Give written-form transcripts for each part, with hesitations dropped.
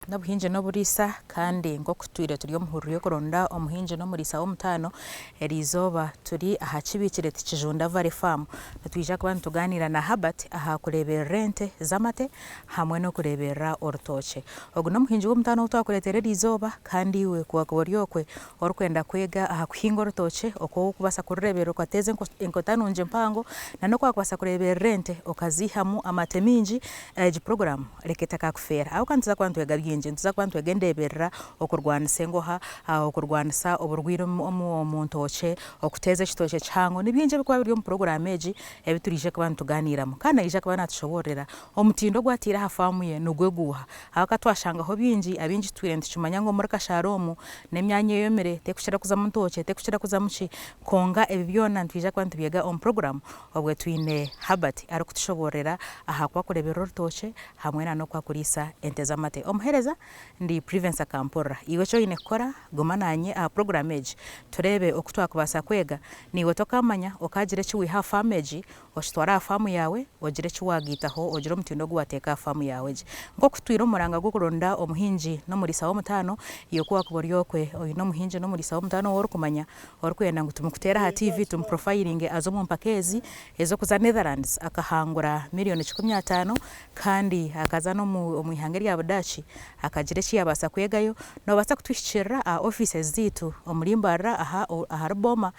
n'obuhingi n'oburiisa kandi nk'oku tutwire turi omu hururu y'okuronda omuhingi n'omuriisa w'omutaano, eriizooba turi aha kibiikire ti Kijunda Valley Farm. Nitwija kuba nitugaaniira na Herbert aha kureeberera ente z'amate hamwe n'okureeberera orutookye. Ogu n'omuhingi w'omutaano ou twakureetera eriizooba kandi iwe ku waakuba ori okwe orikwenda kwega aha kuhinga orutookye, oku orikubaasa kurureeberera okateeza enkota nungi mpango na n'oku waakubaasa kureeberera ente okaziihamu amate maingi, egi puroguraamu reka etakakufeera. Ahabw'okuba nituza kuba nitwega bingi, nituza kuba nitwega endeeberera, okurwanisa engoha, okurwanisa oburwaire omu ntookye, okuteeza ekitookye kihango, ni bingi ebirikuba biri omu puroguraamu egi ebi turiije kuba nitugaaniiramu. Kandi naija kuba naatushoboororera omutindo ogu ataire aha faamu ye nigwo guuha. Ahabw'okuba twashangaho bingi, abaingi tutwire nitukimanya ngu omuri Kashaari omu n'emyanya eyomire terikukira kuzamu ntookye, terikukira kuzamu ki, kwonka ebi byona nitwija kuba nitubyega omu puroguraamu obwe twine Herbert arikutushoboororera aha ku arikureeberera orutookye hamwe na n'oku arikuriisa ente z'amate. Omuheereza ndi Privence Akampurira. Iwe eki oine kukora guma naanye aha puroguraamu egi tureebe oku twakubaasa kwega. Naiwe tokaamanya okaagira eki waiha aha faamu egi Okitware aha faamu yaawe, ogire eki waagaitaho, ogire omutindo ogu waateeka aha faamu yaawe gye. Nk'oku tutwire omu muranga gw'okuronda omuhingi n'omuriisa w'omutaano, iwe ku waakuba ori okwe oine omuhingi n'omuriisa w'omutaano ou orikumanya, orikwenda ngu tumukuteere aha tiivi tumupurofayiringe aze omu mpaka ezi ez'okuza Netherlands akahangura miriyoni 50 kandi akaza n'omu ihanga erya Budaaki akagira eki yaabaasa kwegayo, noobaasa kutuhikiirira aha ofiisi zaitu omuri Mbarara aha ahari Boma.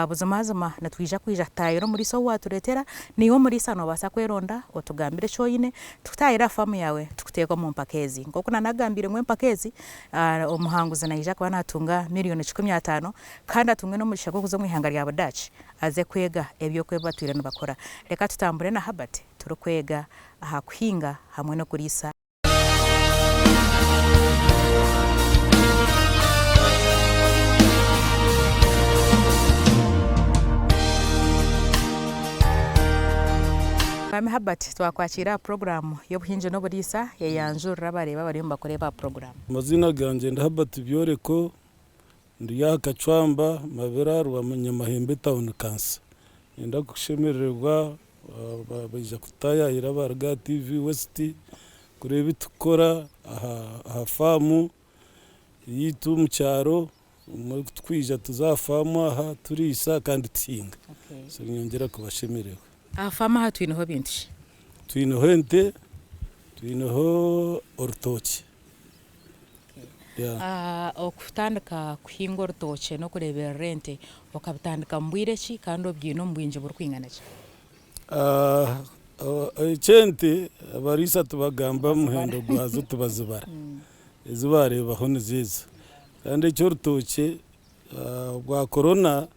Buzimazima nitwija kwija tutaayire omuriisa ou waatureetera. Naiwe omuriisa noobaasa kweronda otugambire eki oine, tukutaayire aha faamu yaawe tukuteeke omu mpaka ezi. Nk'oku naanagambire ngu empaka ezi, omuhanguzi naija kuba naatunga miriyoni 50 kandi atunge n'omugisha gw'okuza omu ihanga rya Budaaki aze kwega eby'oku ebi batwire nibakora. Reka tutambure na Herbert turikwega aha kuhinga hamwe n'okuriisa. Mwami Herbert, twakwakiira aha puroguraamu y'obuhingi n'oburiisa eyanjurira abareebi abariyo nibakureeba aha puroguraamu. Amaziina gangye ndi Herbert Byoreko, ndi aha Kacwamba, Mabira, Rwanyamahembe Town Council. Niinyenda kushemererwa Baija kututaayaayira abaruga aha TV West kureeba ebi turikukora aha faamu yaitu omu kyaro. Ku turikwija tuza aha faamu aha turiisa kandi tuhinga. So niinyongyera kubashemererwa. Aha faamu aha twineho bintu ki? Twineho ente, twineho orutookye. Okutandika kuhinga orutookye n'okureeberera ente okabitandika mu bwire ki kandi obyine omu bwingi burikwingana ki? Eky'ente abariisa tibagamba muhendo gwazo tibazibara, ezi baareebaho nizo ezo. Kandi eky'orutookye obwa korona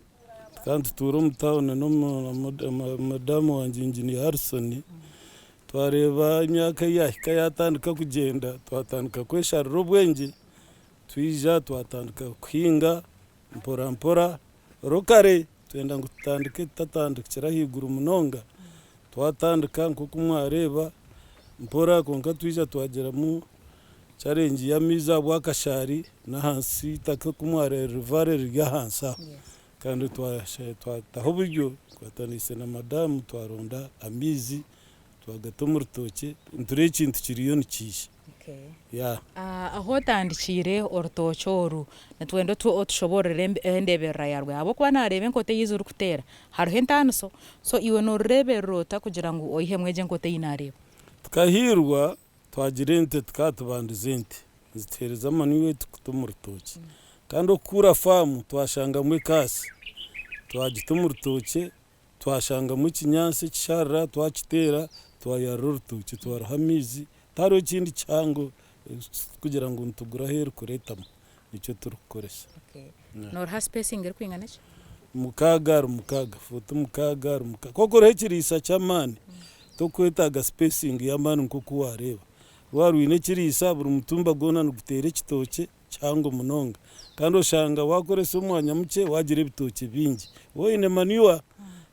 tukaba nitutuura omu tawuni na madamu wangye Engineer Harrison, Twareeba emyaka ei yaahika yaatandika kugyenda, twatandika kwesharira obwengye, twija twatandika kuhinga mpora mpora. Reero kare twenda ngu tutandike tutatandikira ahaiguru munonga, twatandika nk'oku mwareeba mpora kwonka twija twagiramu challenge y'amaizi ahabw'akashaari n'ahansi eitaka oku mwareeba riri valley riri ahansi aho. Kandi twataho oburyo tukwatanise na madamu twaronda amaizi twagata omu rutookye nitureeba ekintu kiriyo nikiija. Ahu otandikiire orutookye oru nitwenda otushoboororere endeeberera yaarwo ahabw'okuba naareeba enkota ei orikuteera hariho entaaniso so iwe noorureeberera ota kugira ngu oihemu egi enkota ei naareeba? Tukahiirwa Twagira ente tukaba tubandiza ente nizituheereza amanure tukuta omu rutookye kandi okukuura faamu twashangamu ekaasi twagita omu rutookye twashangamu ekinyaatsi ekisharira twakiteera twayarira orutookye twaruha amaizi tihariho ekindi kihango ekirikugira ngu nitugura aheeru kureetamu nikyo turikukoresa. Nooruha sipesingi erikwingana ki? Mukaaga ahari mukaaga, fuuti mukaaga ahari mukaaga. Ku orikureeba ekiriisa ky'amaani, torikwetaaga sipesingi y'amaani nk'oku waareeba. Waaba oine ekiriisa, buri mutumba gwona niguteera ekitookye kihango munonga. Kandi oshanga waakoresa omwanya mukye waagira ebitookye bingi. Waaba oine manure,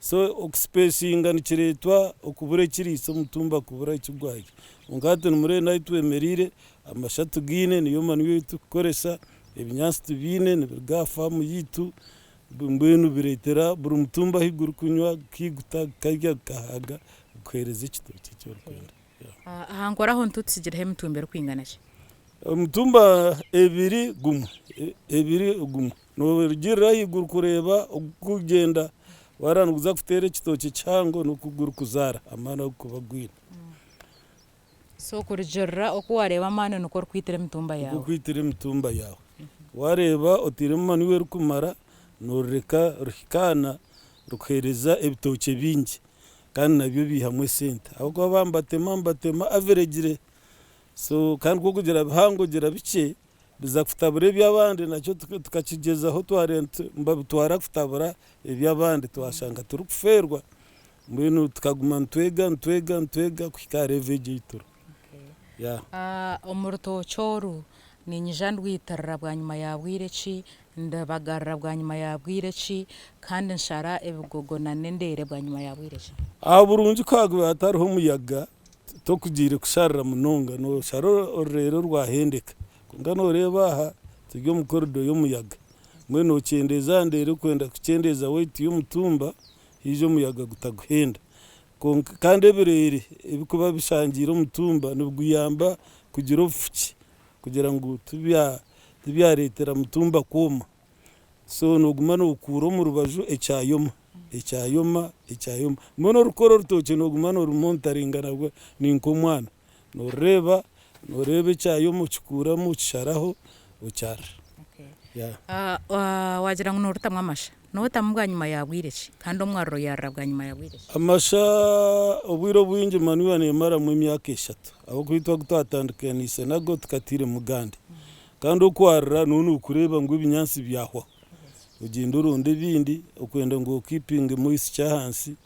so okusipesinga nikireetwa okubura ekiriisa, omutumba kubura eki gwarya. Kwonka hati nimureeba ahu twemereire, amasha tugaine niyo manure ei turikukoresa. Ebinyaatsi tubiine nibiruga aha faamu yaitu mbwenu bireetera buri mutumba ahu gurikunywa gukaiguta gukarya gukahaaga gukuheereza ekitookye eki orikwenda. Aha nkoraho nitutsigireho emitumba erikwingana ki? Emitumba ebiri gumwe, ebiri gumwe. Norugiirira ahaiguru kureeba oku gurikugyenda, wareeba niguza kuteera ekitookye kihango n'oku gurikuzaara amaani agu gurikuba gwine. So kurugiirira oku wareeba amaani nikwo orikwitira emitumba Nikwo yaawe? orikwitira emitumba yaawe. Wareeba otairemu manure erikumara, norureka ruhikaana rukuheereza ebitookye bingi kandi nabyo obiihamu esente ahabw'okuba baaba nibatema nibatema average so kandi ku orikugira bihango ogira bikye biza kutabura eby'abandi nakyo tukakigyezaho twareeba nibabitwara kutabura eby'abandi twashanga turikufeerwa mbwenu tukaguma nitwega nitwega nitwega kuhika aha level egi ei turiho. Omu rutookye oru niinyija ndwitirira bwanyima ya bwire ki, ndabagarira bwanyima ya bwire ki, kandi nshara ebigogo n'endeere bwanyima ya bwire ki? Aha burungi ku haakuba hatariho muyaga tokugiire kusharira munonga, nooshara orureere rwahendeka. Kwonka nooreeba aha turi omu korido y'omuyaga, mbwenu nookyendeeza aha ndeere kwenda kukyendeeza weight y'omutumba haija omuyaga gutaguhenda. Kwonka kandi ebireere ebirikuba bishangiire omutumba nibiguyamba kugira obufuki kugira ngu tibyareetera mutumba kwoma. So nooguma nookuura omu rubaju ekyayoma, ekyayoma, ekyayoma. Mbwenu orikukora orutookye nooguma noorumonitaringa nabwo ni nk'omwana. Noorureeba, nooreeba ekyayoma okikuuramu okisharaho okyarira. Waagira ngu noorutamu amasha, nootamu bwanyima ya bwire ki? Kandi omwariro oyarira bwanyima ya bwire ki? Amasha obwire obwingi manure neemaramu emyaka eshatu ahabw'okuba itwe agu twatandikaniise nago tukatairemu gandi. Kandi okwarira nooba nookureeba ngu ebinyaatsi byahwaho, ogyenda oronda ebindi okwenda ngu okipinge moisture ahansi,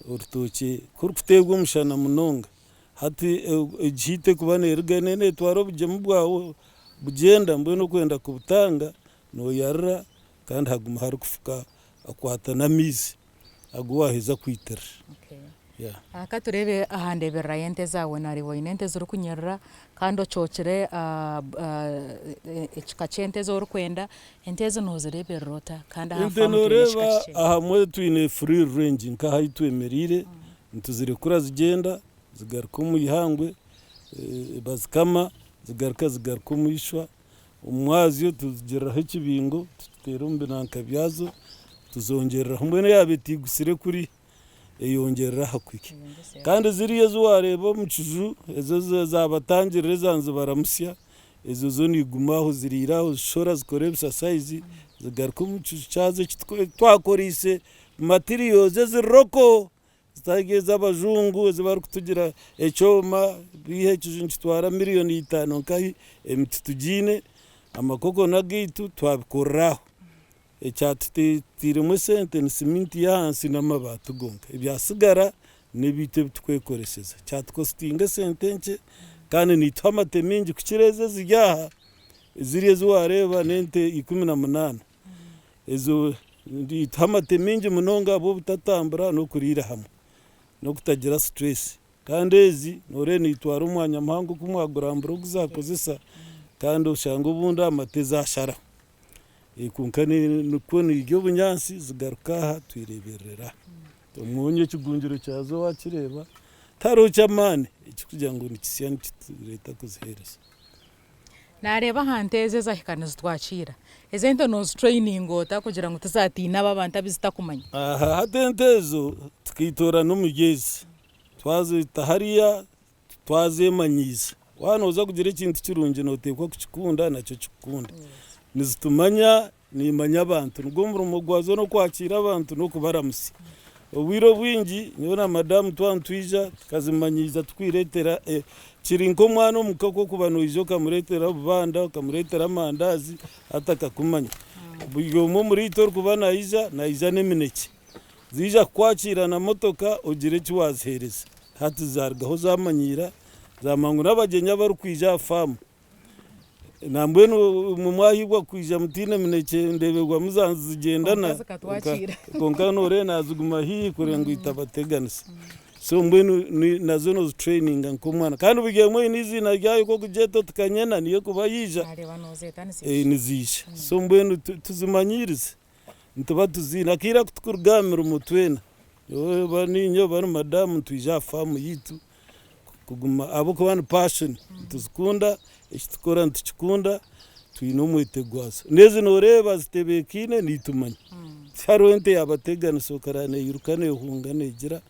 orutookye ku rurikuteerwa omushana munonga hati egi heat erikuba neeruga neetwara obugyemu bwawe bugyenda mbwenu okwenda kubutanga nooyarira kandi haguma harikufuka hakwata n'amaizi. agu waaheza kwitirira. Ka tureebe aha ndeeberera y'ente zaawe. Naareeba oine ente zirikunyirira kandi ocookire ekika ky'ente ezi orikwenda. Ente ezi noozireeberera ota kandi aha Ente faamu twine ekika nooreeba kikye? ahamwe twine free range nk'aha ahu twemereire nituzirekura zigyenda zigaruka omu ihangwe bazikama zigaruka zigaruka omu ishwa. Omu mwazyo tuzigiriraho ekibingo tukiteera omu binanka byazo tuzongyereraho mbwenu yaaba etaigutsire kuri eyongyerera aha kuhika. Kandi ziriya ezi waareeba omu kiju ezo zaabatangirira eza nzibaramutsya ezo zo niguma aho ziriire aho zishora zikora ebisasayizi zigaruka omu kiju kyazo eki twakoreise materials eziri local. Zitari ez'abajungu ezi barikutugira ekyoma biiha ekiju nikitwara miriyoni itaano nkahi, emiti tugiine, amakoko n'agaitu twabikorera aho. Ekyatutairemu esente ni siminti y'ahansi n'amabaati gonka, ebyatsigara n'ebiitu ebi turikwekoreseza. Kyatukositinga esente nkye kandi nituha amate maingi kukira ezi eziri aha, ziri ezi waareeba n'ente 18. Ezo nituha amate maingi munonga ahabw'obutatambura n'okuriira hamwe n'okutagira stress. Kandi ezi noreeba nitwara omwanya muhango oku mwagurambura ogu zakozesa kandi oshanga obundi amate zasharaho. Kwonka nikwo nirya obunyaatsi zigaruka aha twereberera aha. Omwonyo ekigungiro kyazo wakireeba tihariho ky'amaani ekirikugira ngu nikisya nikitureeta kuziheereza. Naareeba aha nte ezi ezahika nizitwakiira. Ezi ente noozitrayininga ota kugira ngu tizaatiina aba abantu abu zitakumanya? Aha hati ente ezo tukaitoorana omuri ezi, twazita hariya twazeemanyiiza. Waaba nooza kugira ekintu kirungi nooteekwa kukikunda nakyo kikukunde. Nizitumanya Niimanya abantu, nigwo murimo gwazo n'okwakiira abantu n'okubaramutsya. Obwire obwingi nyowe na madamu twaba nitwija tukazimanyiiza tukwireetera kiri nk'omwana omuka oku orikuba noija okamureetera obubanda, okamureetera amandaazi hati akakumanya. Buri omwe omuriitwe orikuba naija, naija n'eminekye. Ziija kukwakiira na motoka ogire eki waaziheereza. Hati zaarugaho zaamanyiira, zaamanya ngu n'abagyenyi abarikwija aha faamu Nambwenu imwe mwahigwa kwija mutaine minekye ndeeberwamu zigyendana kwonka nooreeba naaziguma haihi kureba ngu etabateganisa. So mbwenu nazo noozitrayininga nk'omwana kandi buri emwe eine eiziina ryayo ku orikugyeta oti kanyena niyo erikuba yaija niziija. So mbwenu tuzimanyiirize nituba tuziine. Akaire aku turikuruga aha mirimo twena, oba niinye oba ni madamu nitwija aha faamu yaitu. kuguma ahabw'okuba ni passion nituzikunda, eki tukukora nitukikunda, twine omwete gwazo. N'ezi nooreeba zitebeekaine niitumanya. Tihariho ente yaabateganisa okaraba neeyiruka neehunga neegira,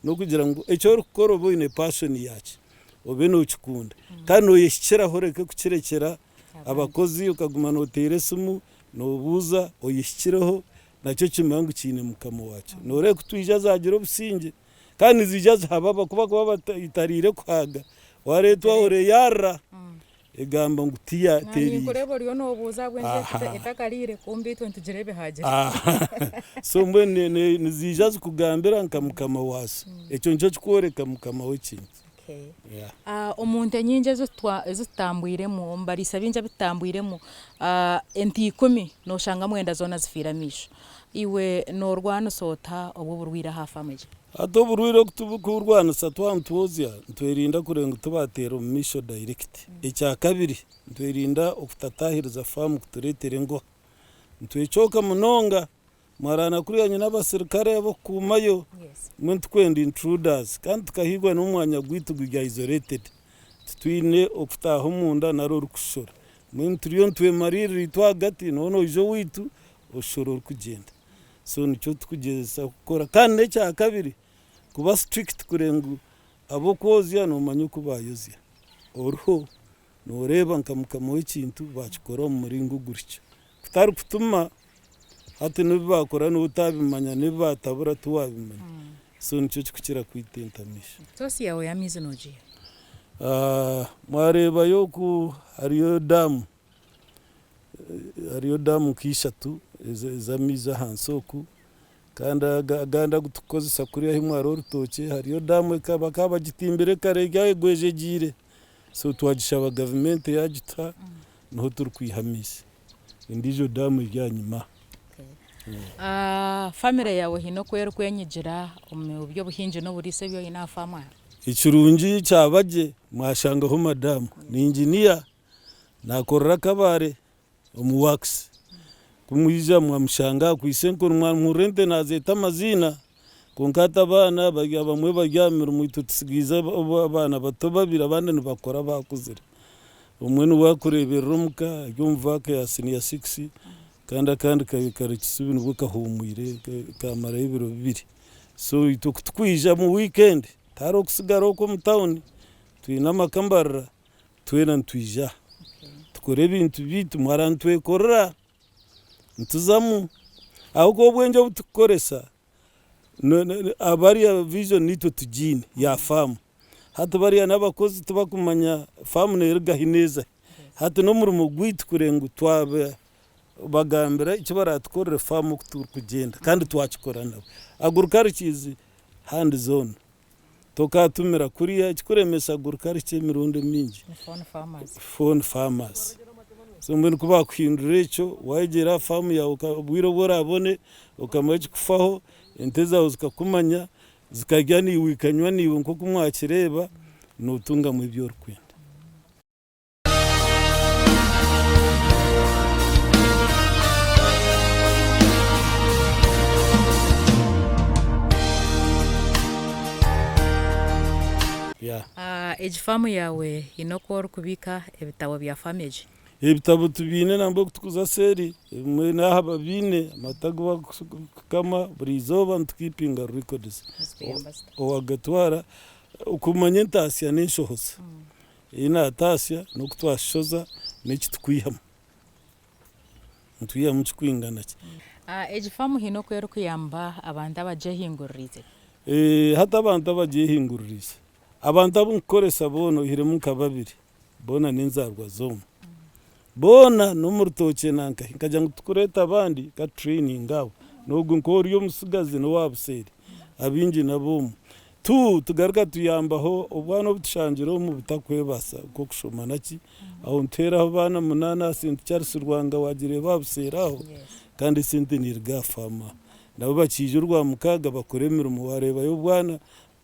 n'okugira ngu eki orikukora obe oine passion yaakyo, obe nookikunda kandi nooyehikiraho oreke kukirekyera abakozi okaguma nooteera esimu noobuuza oyehikireho nakyo kimanye ngu kiine mukama waakyo. Nooreeba ku twija zaagira obusingye kandi niziija zihababa ku bakuba batariire kuhaaga waareetwa aho oreyarira egamba ngu teriire. Ninkureeba oriyo noobuuza ahabw'enki etakariire kumbe itwe nitugira ebihagire. So mbwenu niziija zikugambira nka mukama waazo. Ekyo nikyo kikworeka mukama w'ekintu. Omu nte nyingi ezi tutambwiremu, omu bariisa baingi abu tutambwiremu, ente ikumi nooshanga mwenda zoona zifiire amaisho. Iwe noorwanisa ota obwo oburwaire aha faamu egi? Hati oburwaire oku turikuburwanisa twaba nitwozya, nitwerinda kureba ngu tibateera omu maisho direct. Ekyakabiri, nitwerinda okutatahiriza faamu kutureetera engoha. Nitwecooka munonga. Mwaraana kuriya nyine abasirikare ab'okukuumayo, mbwenu titukwenda intruders kandi tukahigwa n'omwanya gwaitu guri isolated, titwine okutaaha omunda nari orikushora. Mbwenu turiyo nitwemariirira itwe ahagati nooba noija owaitu oshora orikugyenda. So nikyo turikugyezesa kukora kandi n'ekyakabiri kuba strict kureba ngu ab'okwozya noomanya oku baayozya, oriho nooreeba nka mukama w'ekintu baakikora omu muringo ogurikyo. Kutari kutuma hati n'ebi baakora niiwe otaabimanya n'ebi baatabura tiwaabimanya. So nikyo kirikukira kwita ente amaisho. Source yaawe y'amaizi noogiiha? Mwareebayo oku hariyo daamu, hariyo daamu nka ishatu ez'amaizi ahansi oku kandi agandi agu turikukozesa kuriya ahu mwareeba orutookye hariyo daamu bakaba bagitimbire kare egwejegyeire so twagishaba gavumenti yaagituha niho turikwiha amaizi. Endiijo daamu eri ahanyima. Famire yaawe haine oku erikwenyigira omu by'obuhingi n'oburiisa ebi oine aha faamu aha? Ekirungi kyaba gye mwashangaho madaamu. Ni inginiya naakorera Kabale omu works. Ku mwija mwamushanga akwaitse enkoni mwamuhurira ente naazeeta amaziina kwonka hati abaana abamwe bari aha mirimo itwe tusigaize abaana bato babiri abandi nibakora baakuzire. Omwe niwe arikureeberera omuka ari omu vaaka ya siniya sikisi kandi akandi kari kisubi nibwo kahuumwire kaamarayo ebiro bibiri. So itwe ku turikwija omu wiikendi tihariho kusigara okwo omu tawuni twine amaka mbarira twena nitwija aha tukore ebintu byaitu mwaraba nitwekorera nituzamu ahabw'okuba obwengye obu turikukoresa Bariya vision naitwe tugiine ya faamu. Hati bariya n'abakozi tibakumanya faamu neeruga hi neeza hi. Hati n'omurimo gwaitu kureba ngu twabagambira eki baraatukorere faamu oku turikugyenda kandi twakikora nabo. Agriculture is hands on. Tokaatumira kuriya ekikuremesa agriculture emirundi emingi phone farmers. So mbwenu ku baakuhindura ekyo waayegyera aha faamu yaawe obwire obu oraabone okamanya ekikufaho, ente zaawe zikakumanya, zikarya naiwe ikanywa naiwe nk'oku mwakireeba, nootungamu ebi orikwenda. Egi faamu yaawe haine oku orikubiika ebitabo bya faamu egi? Ebitabo tubiine nambwenu ku turikuza seeri ebimwe n'aha babiine amata agu barikukama buri izooba nitukiipinga records owagatwara okumanya entaasya n'enshohoza. Ei naataasya n'oku twashoza n'eki tukwihamu. Nitwihamu kikwingana ki? Egi faamu haine oku erikuyamba abantu abagyehinguririize? Hati abantu abagyehinguririize, abantu abu nkukoresa boona oihiremu nka babiri, boona n'enzaarwa z'omu. Boona n'omu rutookye nankahi nkagira ngu tikureeta abandi ka tutureyininge abo. N'ogu nk'ori omutsigazi n'owa buseeri, abaingi n'ab'omu. Tu tugaruka tuyambaho obwana obu tushangire omu butakwebaasa nk'okushoma naki, aho nituheeraho abaana munaana aha Saint Charles Rwanga waagireeba aha buseeri aho kandi esente neeruga aha faamu aho. Nabo bakiija orwamukaaga bakora emirimo waareebayo obwana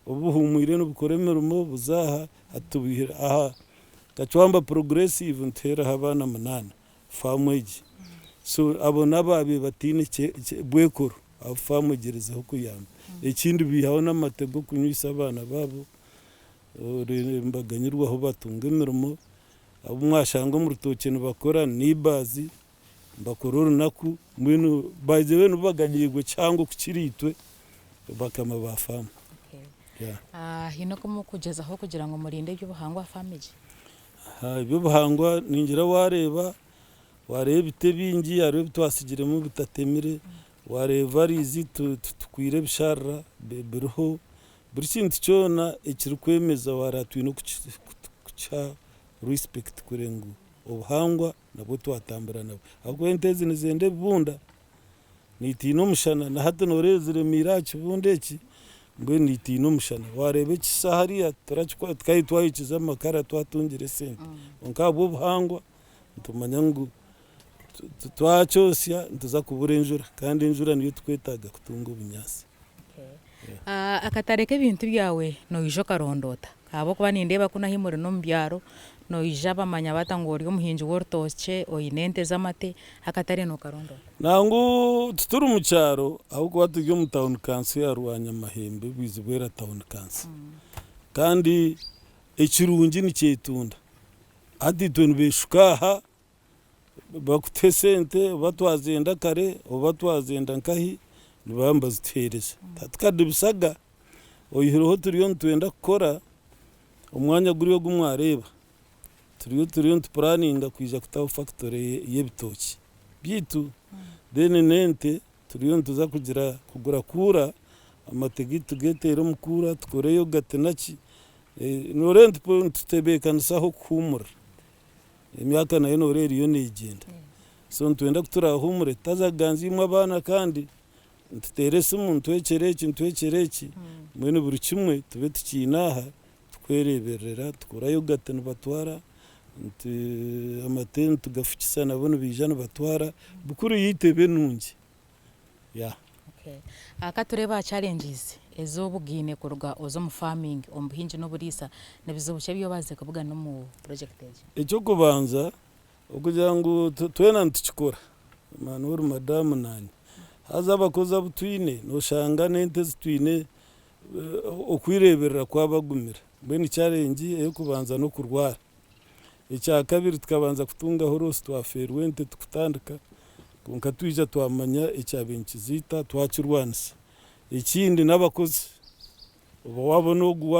obuhuumwire nibukora emirimo buza aha hati tubwihire aha Kacwamba Progressive nituheeraho abaana munaana faamu egi. So abo n'abaabaire bataine bwekoro. Abu faamu egyerezeho kuyamba. Ekindi biihaho n'amate g'okunywisa abaana baabo. Nibaganyirwaho batunga emirimo, abu mwashanga omu rutookye nibakora neighbours nibakora orunaku mbwenu by the way nibo baganyiirwe kihango kukira itwe bakama ba faamu. Haine oku murikugyezaho kugira ngu murinde eby'obuhangwa aha faamu egi? Eby'obuhangwa ningira waareeba, waareeba ebiti ebingi hariho ebi twatsigiremu bitatemire, waareeba valleys tukwire ebisharara biriho, Buri kintu kyona ekirikwemeza waara twine kukiha respect kureba ngu obuhangwa nabwo twatambura nabwo ahabw'okuba ente ezi nizenda ebibunda, nitiina omushana na hati noreeba ziremiire aha kibunda eki mbwenu nitiina omushana. Wareeba ekisa hariya tukaba twayokize amakara twatungire esente kwonka ahabw'obuhangwa nitumanya ngu twakyosya nituza kubura enjura kandi enjura niyo tukwetaaga kutunga obunyaatsi. Akatare k'ebintu byawe noija okaronda ota? Ahabw'okuba nindeeba kunu ahi muri n'omu byaro, noija bamanya bata ngu ori omuhingi w'orutookye, oine ente z'amate, akatare nookaronda ota? Nangwa tituri mu kyaro ahabw'okuba turi omu tawuni kanso ya Rwanyamahembe Bwizibwera tawuni kanso kandi ekirungi nikyetunda. Hati itwe nibeshuka aha Bakutuha esente oba twazenda kare oba twazenda nkahi nibaba nibazituheereza. Titukadubisaga oyihireho turiyo nitwenda kukora omwanya guri ogu mwareeba turiyo turiyo nitupuraninga kwija kutaho fakitore y'ebitookye byaitu then n'ente turiyo nituza kugira kugura kuura amate gaitu tugeteere omu kuura tukore yogati naki nooreeba nitutebeekanisa ah'okuhuumurira. Emyaka nayo noreeba eriyo negyenda so nitwenda ku turahumure tutaza kuganza imwe abaana kandi nituteera esimu nitwekyera eki nitwekyera eki mbwenu buri kimwe tube tukiine aha tukwereberera tukora yogati nibatwara amate nitugafukisa nabo nibaija nibatwara bukuru yaitu ebe nungi. Yeah. Okay. Ka tureebe aha challenges ezi obugaine kuruga oza omu farming, omu buhingi n'oburiisa. Ni bizibu ki ebi obaasize kubugana omu project egi? Eky'okubanza, okugira ngu twena nitukikora, mani ori madamu naanye, haza abakozi abu twine noshanga n'ente ezi twine okwereeberera kwabagumira. Mbwenu challenge ey'okubanza n'okurwara. Ekyakabiri tukabanza kutungaho loss twafeerwa ente tukutandika kwonka twija twamanya ekyabaire nikiziita twakirwanisa. Ekindi n'abakozi, oba waabona ogu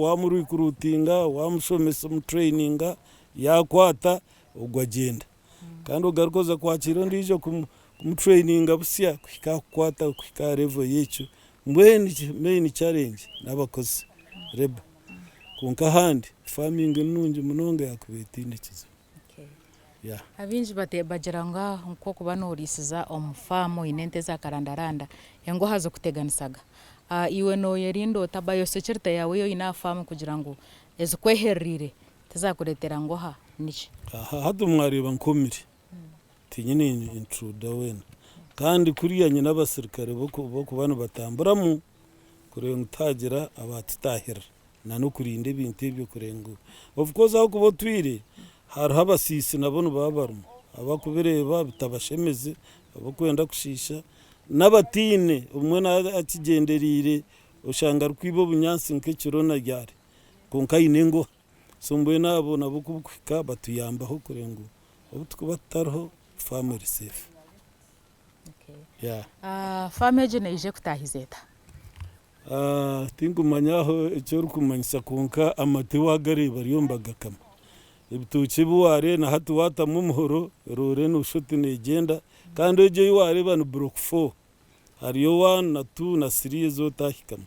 waamurikuruutinga, waamushomesa omutureyininga yaakwata ogwo agyenda. Kandi ogaruka oza kwakiira ondiijo kumutureyininga busya kuhika aha kukwata kuhika aha level y'ekyo. Mbwenu main challenge n'abakozi, labour. Kwonka ahandi farming ni nungi munonga yakubaire etaine kizibu. Yeah. Abaingi bagira ngu nk'okuba nooriisiza omu faamu oine ente eza karandaranda, engoha zikuteganisaga. Iwe nooyerinda ota biosecurity yaawe ei oine aha faamu kugira ngu ezikweherereire tizakureetera ngoha niki? Aha hati mwareeba nkomire tinyine intruder weena kandi kuriya nyine abasirikare bokuba nibatamburamu kureba ngu tihagira abatutahirira na n'okurinda ebintu ebyo kureba ngu of course ahakuba otwire hariho abasiisi nabo nibaba barimu abakubireeba bitabashemeze abakwenda kushiisha n'abataine obumwe naaba akigyendereire oshanga arikwiba obunyaatsi nk'ekiro na ryari kwonka aine engoha. So mbwenu abo nabo ku burikuhika batuyambaho kureba ngu obu turikuba tutariho faamu eri safe. Yeah. Faamu egi neija ekutaahiza eta? Tinkumanya aho eki orikumanyisa kwonka amate waagareeba bariyo nibagakama. Ebitookye ebi waareeba na hati waatamu omuhoro roore nooshusha oti neegyenda kandi egyo ei waareeba ni block four. Hariyo one na two na three ezi otahikamu.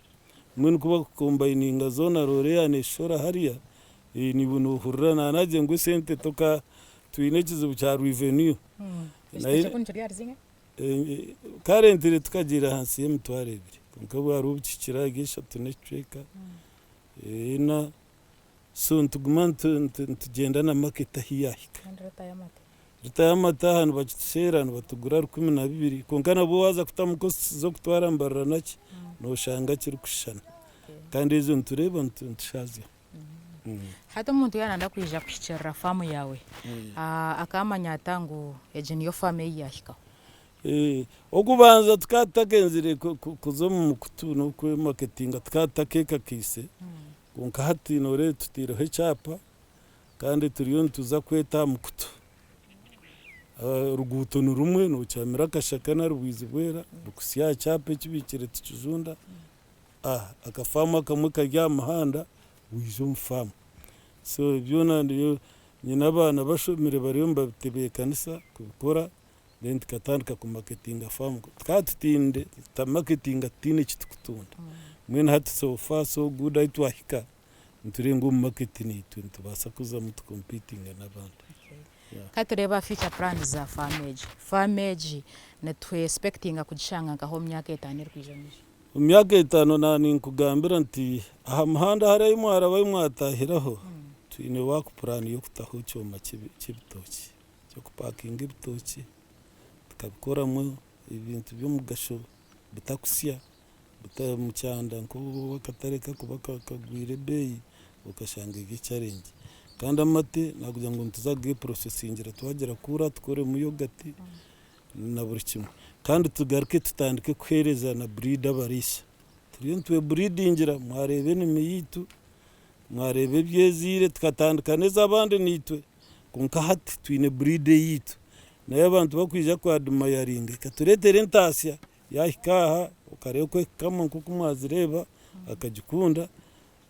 Mbwenu ku bakukombayininga zoona roore yaaba neeshora hariya, naiwe noohurira naanagira ngu esente toka twine ekizibu kya revenue. Ekitookye kunu kiri ahari zingahi? Currently tukagiire ahansi y'emitwaro ebiri kwonka obu hariho obu kihikire ahari eshatu n'ekicweka, ena, so nituguma nitugyenda na market ahu yaahika. Kandi rita y'amate? Rita y'amate aha nibakituseera nibatugura 12 kwonka nabwo waaza kutamu costs z'okutwara Mbarara naki, nooshanga kirikushushana kandi ezo nitureeba nitushazya. Hati omuntu yaaba nayenda kwija kuhikirira faamu yaawe, akaamanya ata ngu egi niyo faamu ei yaahikaho? Okubanza tukaba tutakenzire kuza omu mukutu n'okwemaketinga tukaba tutakekakaise. Kwonka hati nooreeba tutaireho ekyapa kandi turiyo nituza kweta aha mukutu. Oruguuto ni rumwe nookyamira akashaka nari bwizi bwera rukuhitsya aha kyapa ekibiikire tikijunda. Akafaamu akamwe kari aha muhanda waija omu faamu. So byona nyine abaana bashomire bariyo nibabitebeekanisa kubikora then tukatandika ku marketinga faamu. Tukaba tutiinire tuta marketinga tutaine eki turikutunda. Mbwenu hati so far so good ahu twahika nitureeba ngu omu market naitwe nitubaasa kuzamu tu competinge n'abandi. Ka tureebe aha future plans za faamu egi. Faamu egi nitu expectinga kugishanga nkaha omu myaka etaano erikwija omu maisho? Omu myaka etaano naaba ninkugambira nti aha muhanda hariya ahu mwaraba ahu mwatahiraho twine work plan y'okutaho ekyoma ky'ebitookye ky'okupakinga ebitookye tukabikoramu ebintu by'omugasho bitakusya omu kyanda nk'obu akatare kakuba kagwire ebeeyi okashanga eri challenge. Kandi amate nakugira ngu nituza kugeprosesingira twagira kura tukoremu yogati na buri kimwe. Kandi tugaruke tutandike kuheereza na breed abariisa. Turiyo nitweburidingira mwareeba enimi yaitu, mwareeba ebi ezaire tukatandika n'ez'abandi naitwe kwonka hati twine breed eyaitu. Nayo abantu bakwija ku admiringa ekatureetera entaasya yahika aha okareeba oku ekukamwa nk'oku mwazireeba akagikunda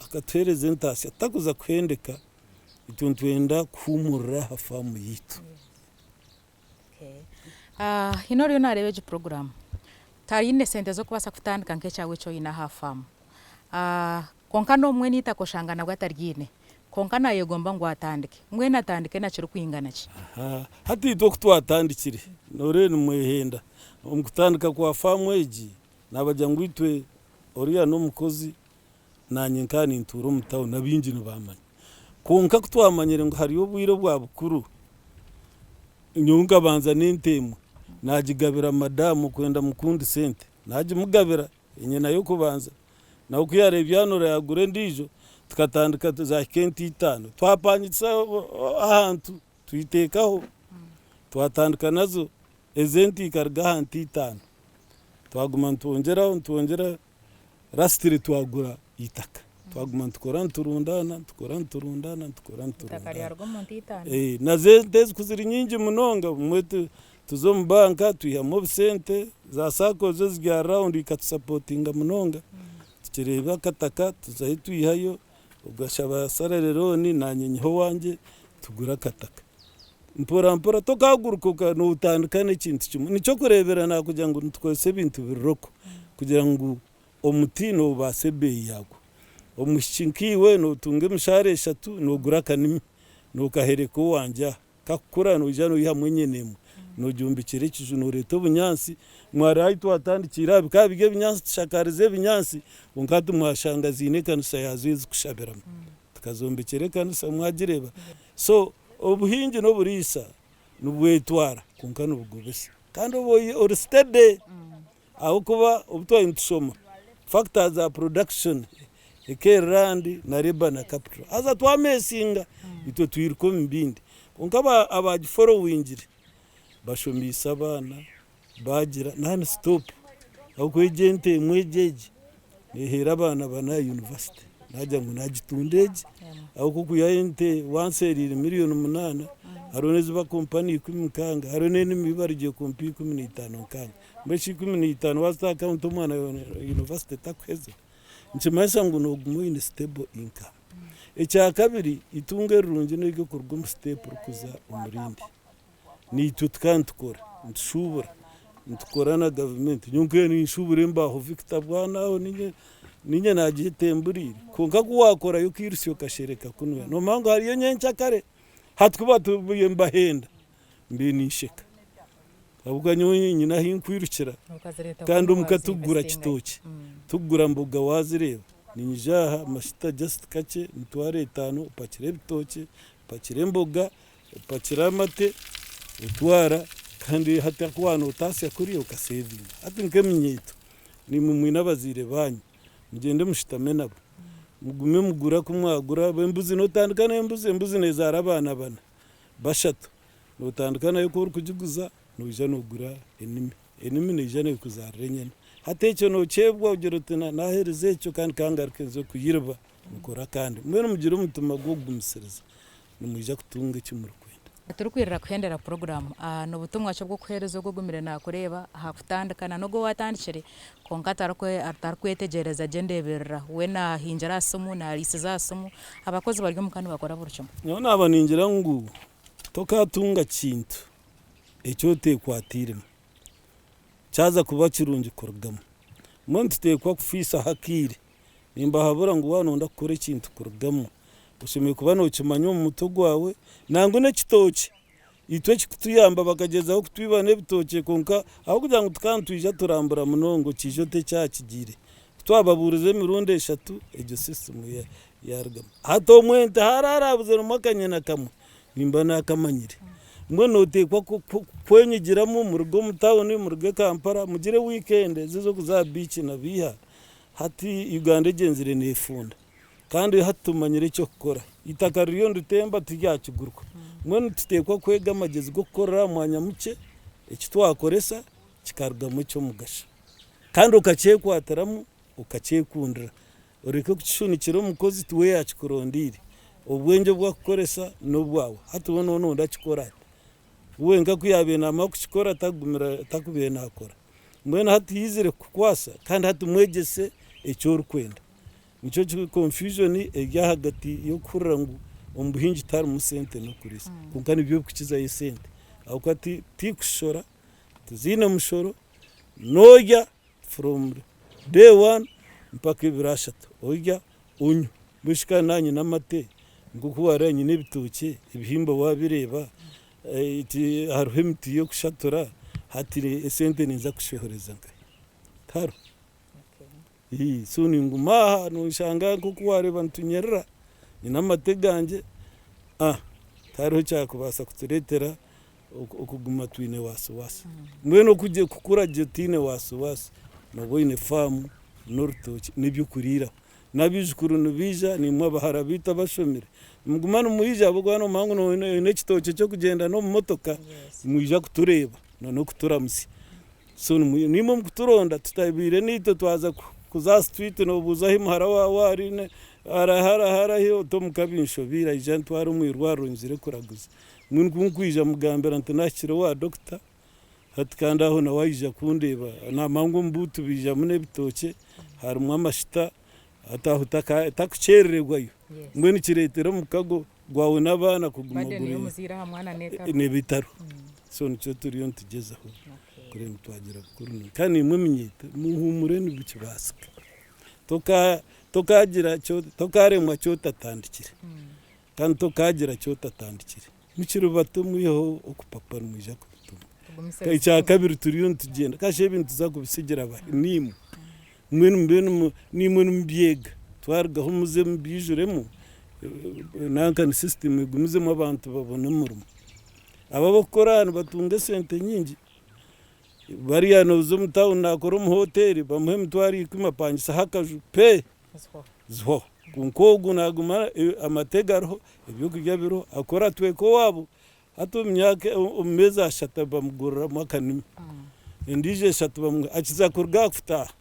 akatuheereza entaasya takuza kuhendeka itwe nitwenda kuhuumurira aha faamu yaitu. Haine oriyo naareeba egi puroguraamu, taine sente z'okubaasa kutandika nk'ekyawe eki oine aha faamu. Kwonka n'obumwe n'eitaka oshanga nabwo ataryiine, kwonka naayegomba ngu atandike. Mbwenu atandike na kirikwingana ki? Hati itwe oku twatandikire, nooreeba nimwehenda. Omu kutandika kwa faamu egi, naabagira ngu itwe oriya n'omukozi, naanye nkaba nintuura omu tawuni, abaingi nibaamanya. Kwonka ku twamanyire ngu hariyo obwire obwa bukuru, nyowe nkabanza n'ente emwe naagigabira madamu kwenda mukundisa ente, naagimugabira enyena y'okubanza. Nawe ku yaareebire yanura yaagura endiijo, tukatandika zaahika ente itaano. Twapangisa ahantu twiteekaho, twatandika nazo, ezo ente ikaruga aha nte itaano. Twaguma nitwongyeraho nitwongyeraho. Lastly twagura eitaka twaguma nitukora niturundaana nitukora niturundaana nitukora Eitaka niturundaana. ryaruga omu nte itaano. Nazo ente ezi ku ziri nyingi munonga obumwe tuza omu banka twihamu obusente, za sacco zo ziri around ikatusapootinga munonga, tukireeba akataka tuzayo twihayo, ogashaba salary loan naanye nyiha owangye tugura akataka. Mpora mpora tokaguruka notandika n'ekintu kimwe. Nikyo kureebera nakugira ngu nitukozesa ebintu biri local kugira ngu omuti nobaasa ebeeyi yaagwo. Omwishiki nkaiwe notunga emishaara eshatu nogura akanimi nokahereka owangye aha. Kakukura noija noihamu enyena emwe nogyombekera ekiju noreeta obunyaatsi. Mwareeba ahu twatandikiire aha bikaba biri ebinyaatsi tushakarize ebinyaatsi kwonka hati mwashanga ziine ekanisa yaazo ezikushabiramu. Tukazombekyera ekanisa mwagireeba. So obuhingi n'oburiisa nibwetwara kwonka nibugobesa kandi oba ori steady ahabw'okuba obu twaba nitushoma factors za production eka land na labour na capital haza twamesinga itwe twiruka omu bindi kwonka abagiforowingire bashomiise abaana bagira non stop ahabw'okuba egi ente emwe egi egi neheera abaana bana aha university nagira ngu nagitunda egi ahabw'okuba okwihaho ente once eriire miriyoni munaana hariho n'ezi bakumpa na ikumi mukaaga hariho n'enimi ei barugire kumpa 15 nkaaga mbwenu shi 15 waazita aha akawunti omwana university takuheza? Nikimanyisa ngu nooguma oine stable income. Ekyakabiri eitungo erirungi n'ery'okuruga omu step orikuza omu rindi. Naitwe tukaba nitukora, nitushuubura, nitukora na gavumenti. Nyowe nkaba ninshuubura embaaho Victor bwana aho niinye niinye naagyetemburiire. Kwonka ku waakorayo okairutsya okashereka kunuya, noomanya ngu hariyo nyenkyakare. Hati ku batubuuriire nibahenda, mbaire ninsheka ahabw'okuba nyowe nyine ahu nkwirukira kandi omuka tikugura kitookye, tikugura mboga waazireeba. Niinyija aha amashuta just kakye, emitwaro etaano opakire ebitookye, opakire emboga. Opakira amate otwara kandi hati ku waaba notaasya kuriya okasevinga. Hati nk'eminyeeto naimwe mwine abazaire baanyu mugyende mushutame nabo mugume mugure aku mwagura embuzi notandika n'embuzi, embuzi nezaara abaana bana, bashatu notandika nayo ku orikugiguza noija nogura enimi, enimi neija nekuzaarira enyana. Hati ekyo nokyebwa ogira oti naheereza ekyo kandi kangaruke nze kuyiriba. Mukore akandi. Mbwenu mugire omutima gw'okugumisiriza, nimwija kutunga eki murikwenda. Turikwirira kuhendera puroguraamu, n'obutumwa ki obw'okuheereza ogwo ogumire naakureeba aha kutandika na n'ogu owaatandikire kwonka atarikwetegyereza gye endeeberera? We naahingira aha simu, naariisiza aha simu, abakozi bari omuka nibakora buri kimwe. Nyowe naaba ningira ngu tokaatunga kintu eki oteekwatiiremu. Kyaza kuba kirungi kurugamu. Mbwenu nituteekwa kufiisaho akaire. Nimbahabura ngu waaba nooyenda kukora ekintu kurugamu, oshemereire kuba nookimanya omu mutwe gwawe nangwa n'ekitookye. Itwe ekikutuyamba bakagyezaho kutwiba n'ebitookye kwonka ahabw'okugira ngu tukaba nitwija turambura munonga okiija ota ekyakigiire. Ku twababuurize emirundi eshatu, egyo sisitimu yaarugamu. Hati omwe nti hariho araabuziremu akanyena kamwe, nimba naakamanyire. Mbwenu nooteekwa kwenyigiramu muruge omu tawuni, muruge Kampala, mugire wiikendi ezi ez'okuza aha biiki na biiha. Hati Uganda egyenzire neefunda kandi hati tumanyire eky'okukora. Eitaka ririyo niritemba tiryakigurwa. Mbwenu nituteekwa kwega amagyezi g'okukorera aha mwanya mukye, eki twakoresa kikarugamu eky'omugasho. Kandi okakyekwatiramu, okakyekundira. Oreke kukishunikira omukozi tiwe yaakikurondeire. Obwengye obu arikukoresa n'obwawe. Hati we noona ondi akikora ata? Wenka ku yaabaire naamara kukikora takugumira takubaire naakora. Mbwenu hati yaizire kukukwasa kandi hati mwegyese eki orikwenda. Nikyo ki confusion eri ahagati y'okuhurira ngu omu buhingi tiharimu sente n'okuriisa. Kwonka nibyo birikukizayo esente ahabw'okuba tikushora, tiziine mushoro, noorya from day one mpaka ebiro ashatu orya onywa. Mbwenu shi kandi naanye n'amate nk'oku waareeba nyine ebitookye, ebihimba waabireeba, hariho emiti y'okushatura, hati esente ninza kushohoreza nkahi? Tihariho. So ninguma aha noshanga nk'oku waareeba nitunyerera, nyine amate gangye, tihariho ekyakubaasa kutureetera okuguma twine wasiwasi. Mbwenu kukura gye otaine wasiwasi, nooba oine faamu n'orutookye n'eby'okuriiraho. N'abaijukuru nibaija, naimwe abahara baitu abashomire, nimuguma nimwija ahabw'okuba noomanya ngu oine ekitookye ky'okugyenda n'omu motoka, nimwija kutureeba n'okuturamutsya. So naimwe omu kuturonda tutabaire naitwe twaza kuza aha street noobuuza ahi muhara waawe ari, arahi arahi arahi oti omuka binshobeire aija antware omu irwariro ngire kuraguza. Mbwenu ku nkwija mugambira nti nahikire owa dokita, hati kandi aho nawe aija kundeeba naamanya ngu omu buutu baijamu n'ebitookye harimu amashita hati aho takukyerererwayo. Mbwenu kireetera omukago gwawe n'abaana kuguma guri n'ebitariho. So nikyo turiyo nitugyezaho kureba ngu twagira bukuru nungi. Kandi naimwe eminyeeto muhuumure nikibaasika. Tokaagira tokaaremwa ki otatandikire. Kandi tokaagira ki otatandikire. Mukiri bato mwiheho okupapa nimwija kubitunga. Ekya kabiri turiyo nitugyenda kasha ebi nituza kubitsigira bahi? Niimwe. Mbwenu mube niimwe nimubyega. Twarugaho muze mubyijuremu nanka ni system egumizemu abantu babone omurimo. Abo abakukora aha nibatunga esente nyingi. Bariya nooza omu tawuni naakora omu hoteeri bamuha emitwaro ikumi apangisaho akaju pe! Zihwaho. Kwonka ogu naaguma amate gariho, ebyokurya biriho, akora atweka owaabo. Hati omu myaka omu meezi ashatu bamuguriramu akanimi, endiijo eshatu bamuha, akiza kuruga aha kutaaha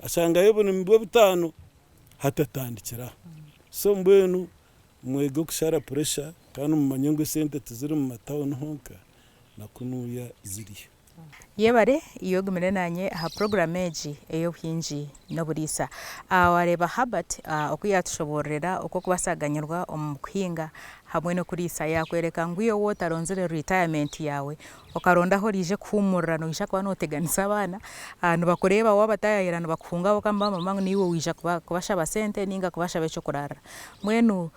ashangayo obunimi bwe butaano hati atandikire aho. So mbwenu mwege okushara puresha kandi mumanye ngu esente tiziri mu matawuni honka na kunuuya ziriyo. Yebare iwe ogumire nanye aha puroguramu egi ey'obuhingi n'oburiisa. Wareeba Herbert oku yatushoboororera oku okubaasa kuganyirwa omu kuhinga hamwe n'okuriisa. Yakworeka ngu iwe waaba otaronzire ritayamenti yaawe, okaronda ahu oraije kuhuumurira noija kuba noteganisa abaana, nibakureeba waabatayaayira nibakuhunga ahabw'okuba nibamanya ngu naiwe waija kubashaba sente ninga kubashaba eky'okuraarira. Mbwenu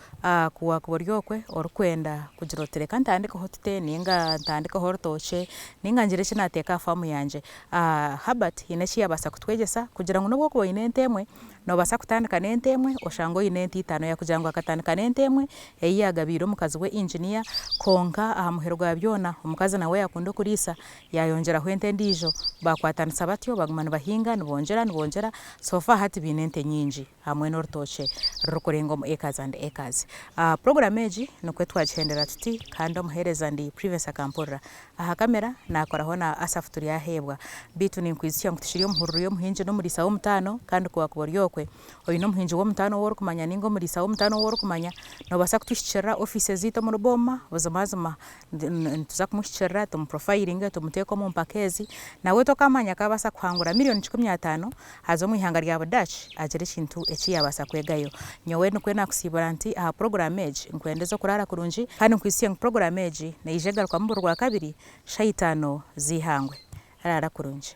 Ku waakuba ori okwe orikwenda kugira oti reka ntandikeho otute ninga ntandikeho orutookye ninga ngire eki naateeka aha faamu yangye, Herbert haine eki yaabaasa kutwegyesa kugira ngu n'obu orikuba oine ente emwe, noobaasa kutandika n'ente emwe oshange oine ente itaano. Yaakugira ngu akatandika n'ente emwe ei yaagabiire omukazi we engineer kwonka aha muheru gwa byona omukazi nawe yaakunda okuriisa yaayongyeraho ente endiijo baakwatanisa batyo baguma nibahinga nibongyera nibongyera so far hati baine ente nyingi. hamwe n'orutookye rurikurenga omu acres and acres. Puroguraamu egi nikwo twagihendera tuti kandi omuheereza ndi Privency Akampurira. Aha kamera naakoraho na Asaph Turyaheebwa. Beitu ninkwijutsya ngu tukiri omu hururu y'omuhingi n'omuriisa w'omutaano kandi ku waakuba ori okwe. okwe. Oine omuhingi w'omutaano ou orikumanya nainga omuriisa w'omutaano ou orikumanya, noobaasa kutuhikirira ofiisi zaitu omuri Booma, buzimazima nituza kumuhikirira tumuprofayiringe tumuteeke omu mpaka ezi, nawe tokaamanya akaabaasa kuhangura miriyoni 150 aze omu ihanga rya Budaaki agire ekintu eki yaabaasa kwegayo. Nyowe nikwo naakusiibura nti aha puroguraamu egi nkwendeze okuraara kurungi kandi nkwijutsye ngu puroguraamu egi neija egarukwamu buri Rwakabiri shaaha itaano z'eihangwe. Raara kurungi.